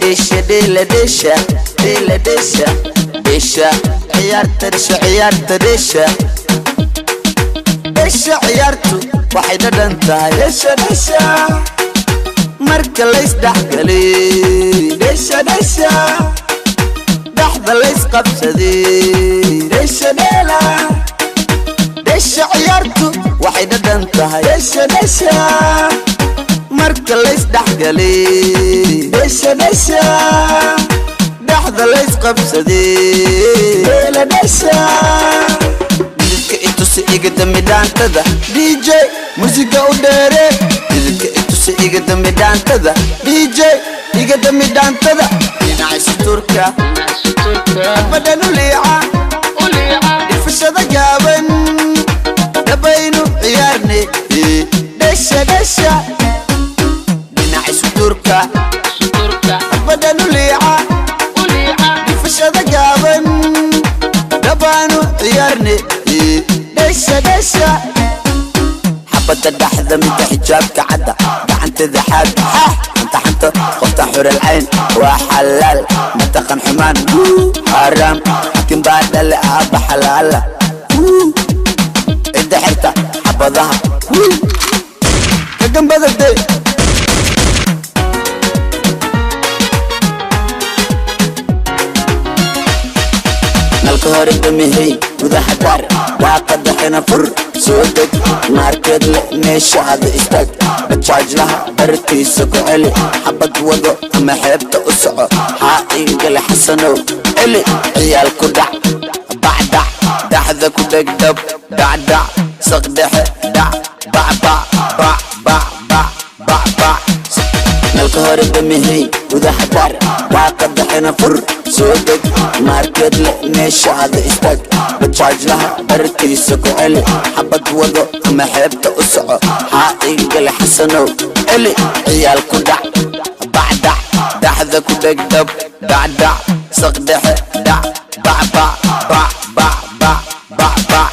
Dheesha, dheela, dheesha, dheela, dheesha, dheesha ciyaarta, dheesha ciyaarta, dheesha, dheesha ciyaartu waxay dhadhan tahay. Dheesha, dheesha marka laysdhexgalay. Dheesha, dheesha dhexda laysqabsaday. Dheesha, dheela, dheesha ciyaartu waxay dhadhan tahay. Dheesha, dheesha marka laysdhexgalay. Dheesha, dheesha dhexda laysqabsaday. Dheela, dheesha dhididka itusi, iga dami dhaantada. DJ, musiga u dheere. Dhididka itusi, iga dami dhaantada. DJ, iga dami dhaantada. Dhinaca suturka badhan u liica, dhifashada gaaban dhabaynu ciyaarne. Dheesha, dheesha dhinaca suturka badhan u liica, dhifashada gaaban dhabaanu ciyaarne. Dheesha, dheesha xabadda dhaxda, midda xijaabka cadda, gacanteeda xaad xanta xanta, qofta xuralcayn waa xalaal, mataqan xumaan xaaraam, xakin baa dhale aabba xalaala, cidda xirta xabadaha kagambadade. Nalka hore damihey, gudaha daar, daaqada xina fur, soo deg, maarkeed leh meeshaada istaag, bajaajlaha bartiisa ku celi, xabad wado ama xeebta u soco, xaa iigale xasanow, celi ciyaal ku dhac bacdac, daxda ku dhegdhab dhacdhac, saqdhexe dhac bacbac bac bac bac bac bac. Nalka hore damihey, gudaha daar, daaqada xina fur, soo deg, maarkeed leh meeshaada istaag, bajaajlaha bartiisa ku celi, xabad wado ama xeebta u soco, xaa iigale xasanow, celi ciyaal ku dhac bacdac, daxda ku dhegdhab dhacdhac, saqdhexe dhac bacbac bac bac bac bac bac.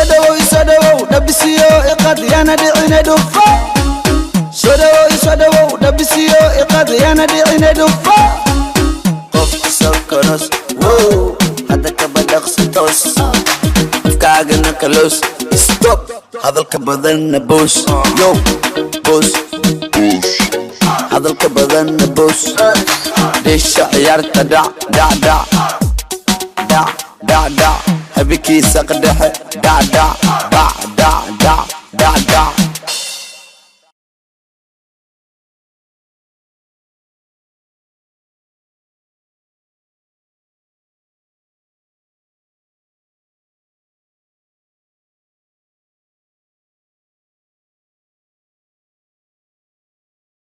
Soo isoo dhawow, dhabisiyo iqad, yana dhicine dhufo. Soo dhawow, isoo dhawow, dhabisiyo iqad, yana dhicine dhufo. Qof sokonos wow, hadda kaba dhaqsi toos, afkaagana kaloos, stop hadalka badanna boos, yo boos, hadalka badanna boos. Dheesha ciyaarta dhac dhac dhac dhac dhac dhac, habikii saqdhexe dhac dhac bac dhac dhac dhac dhac.